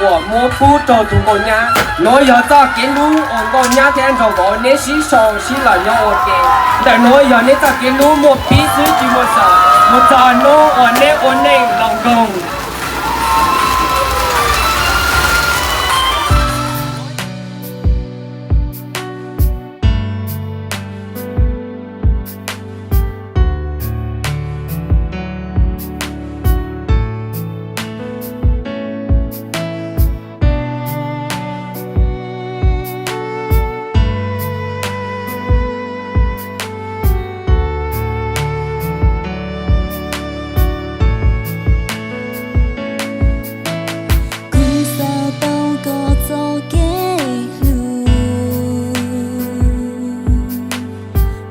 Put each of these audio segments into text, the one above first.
uas muab pub rau tus nkauj nyab. Nuav yog txoj kev hlub uas nkauj nyab thiab nraug vauv neb sib sau sib los nyob ua ke. Ntawm nuav yog neb txoj kev hlub muaj pib xwb tsis muaj xaus, mus txog hnub uas neb ua neej laus nkoog. Kuv xav tau koj txoj kev hlub,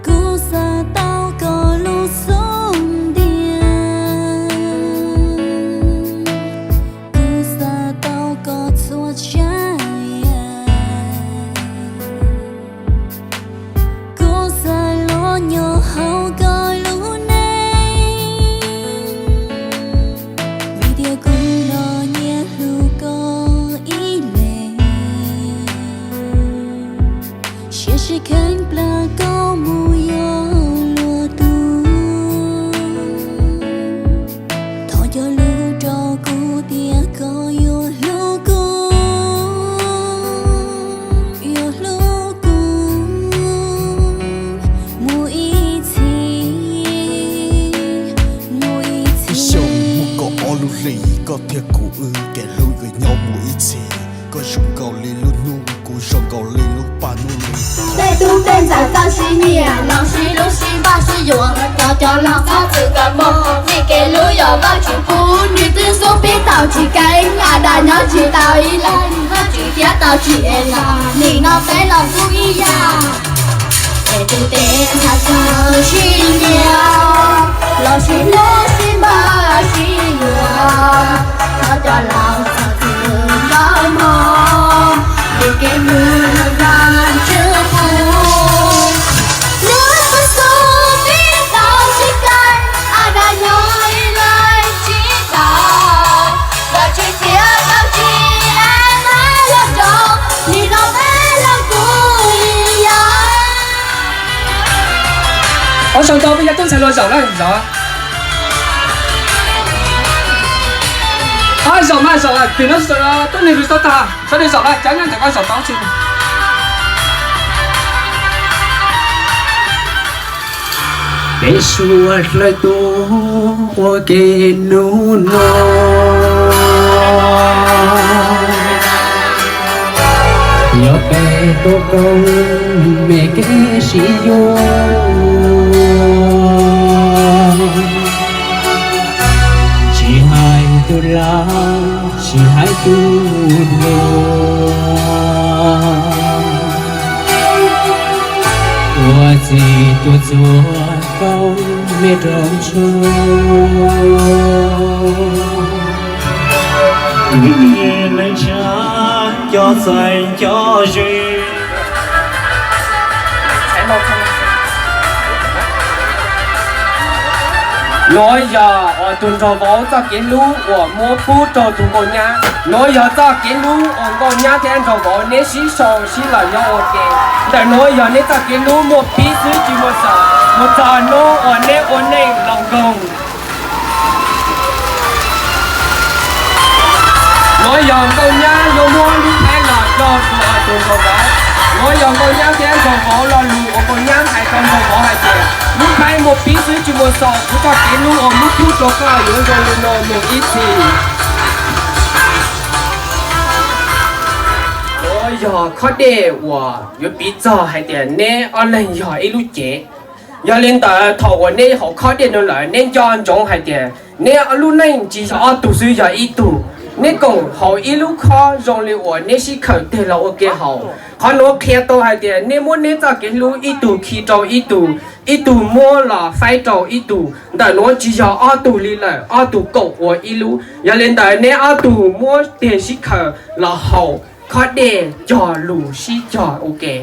kuv xav tau koj lub xub ntiag, kuv xav tau koj txhua tsav yam. Kuv xav los nyob hauv koj lub neej, vim tias kuv los nyiam hlub koj ib leeg. Siab sib kheev plam koj mus yuav luag tug. Thov cog lus rau kuv tias koj yuav hlub kuv, yuav hlub kuv mus ib txhis, mus ib txhis. Ib xyoos muaj kaum ob lub hlis, koj thiab kuv wb kev hlub yuav nyob mus ib txhis. Koj zoo nkaus li lub hnub, kuv zoo nkaus li lub paj hnub li. Tej tub tej ntxhais txawj sib nyiam los sib hlub sib npaj sib yuav, cov cov los txhob txwm kawm npog, vim kev hlub yog Vajtswv pub, nws twb xub pib tau tsis keeb, a dab nyob tsis tau ib leeg, Vajtswv thiab tau tsis ev los, nim no peb los kuj ib yam. Tej tub tej ntxhais txawj sib nyiam los sib hlub sib npaj sib yuav, thov cov laus txhob txwm kawm npog, vim kev hlub yog Vajtswv pub, nws twb xub pib tau tsis keeb, a dab nyob ib leeg tsis tau, Vajtswv thiaj tau tsis ev los rau, nim no peb los kuj ib yam. Ua tsaug ntau, peb cov tub ntxhais los zaum na, zaum. Zaum mas zaum, tim no tub neeg lus tau tag, sawv daws zaum na, cov nyob ntawm koj zaum tau tsis. Peb suav dlawg tuaj ua ke hnub no, yog peb tuaj koom me kev sib yuav, tsis hais tus laus tsis hais tus hluas, ua txij tuaj txhua koob me rau ntsuag. Neej tsa cov txais cov ze. Nuav yog tus nraug vauv txoj kev hlub uas muab pub rau tus nkauj nyab. Nuav yog txoj kev hlub uas nkauj nyab thiab nraug vauv neb sib sau sib los nyob ua ke. Ntawm nuav yog neb txoj kev hlub muaj pib xwb tsis muaj xaus, mus txog hnub uas neb ua neej laus nkoog. Nuav yog nkauj nyab yuav muab lub phaib los rau tus nraug vauv. Nuav yog nkauj nyab thiab nraug vauv lo lus uas nkauj nyab hais rau nraug vauv hais tias, lub phaib muaj pib xwb tsis muaj xaus, kuv txoj kev hlub uas muab pub rau koj yuav zoo li no mus ib txhis. Nuav yog khob dej uas yuav piv txog hais tias neb ob leeg yog ib lub cev. Yog li ntawd thaum uas neb haus khob dej no lawm neb nco ntsoov hais tias neb lub neej tsis yog ob tug xwb, yog ib tug. Neb koom haus ib lub khob zoo li uas neb sib khaws teg los ua ke haus. Qhov nuav qhia tau hais tias neb muab neb txoj kev hlub ib tug khi rau ib tug, ib tug muab los faib rau ib tug. Ntawm nuav tsis yog ob tug li lawm, ob tug koom ua ib lub. Yog li ntawd neb ob tug muab teg sib khaws los haus khob dej cog lus sib cog ua ke.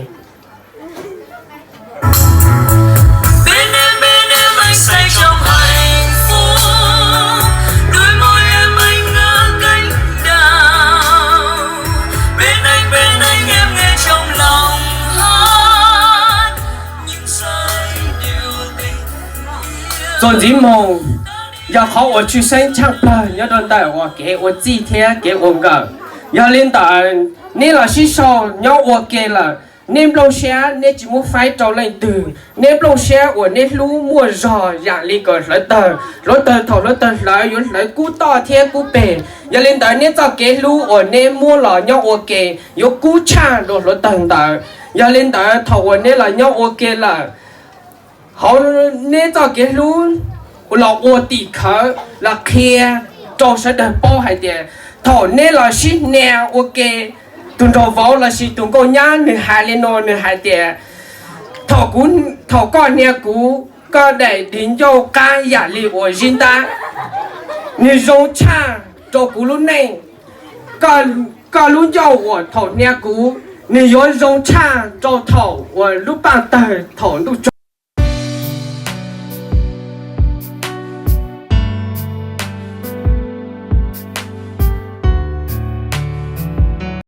Txuas ntxiv mus, yog qhov uas tshwj xeeb tshaj plawg nyob rau ntawm uas kev ua txij thiab kev ua nkawm. Yog li ntawd, neb los sib sau nyob ua ke lawm, neb nplooj siab neb tsis muab faib rau leej twg, neb nplooj siab uas neb hlub muaj zog yam li kom hlawv taws, hluav taws thaum hluav taws hlawv yuav hlawv kub toj thiab kub peg. Yog li ntawd, neb txoj kev hlub uas neb muab los nyob ua ke yuav kub tshaj dua hluav taws ntawd. Yog li ntawd, thaum uas neb los nyob ua ke lawm, hauv neb txoj kev hlub los ua tim khawv los qhia rau sawv daws paub hais tias thaum neb los sib hnia ua ke, tus nraug vauv lossis tus nkauj nyab nws hais li no, nws hais tias, thaum kuv, thaum koj hnia kuv, koj daim di ncauj qab yam li uas zib ntab, nws zoo tshaj rau kuv lub neej. Koj lub ncauj uas thaum hnia kuv, nws yuav zoo tshaj rau thaum uas lub paj tawg thaum ntuj